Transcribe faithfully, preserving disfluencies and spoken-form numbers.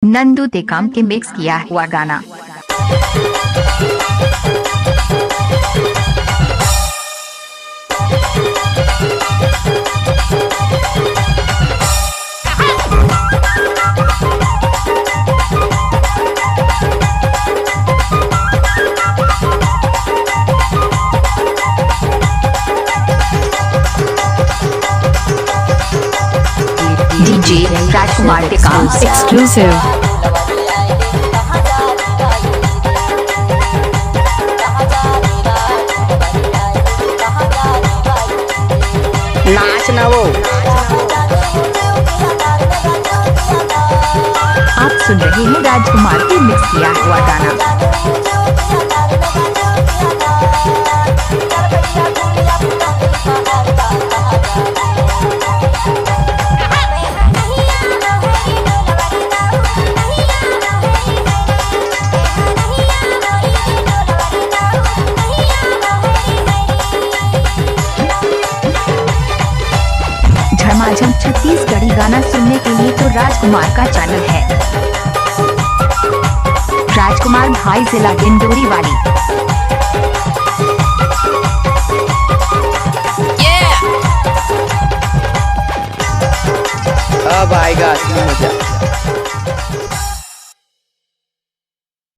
नंदू टेकाम के मिक्स किया हुआ गाना। डीजे राजकुमार टेकाम exclusive। नाच ना वो। आप सुन रहे हैं राजकुमार की मिक्स किया हुआ गाना। झमाझम छत्तीसगढ़ी गाना सुनने के लिए तो राजकुमार का चैनल है। राजकुमार भाई, जिला डिंडोरी वाली। अब आएगा असली मजा।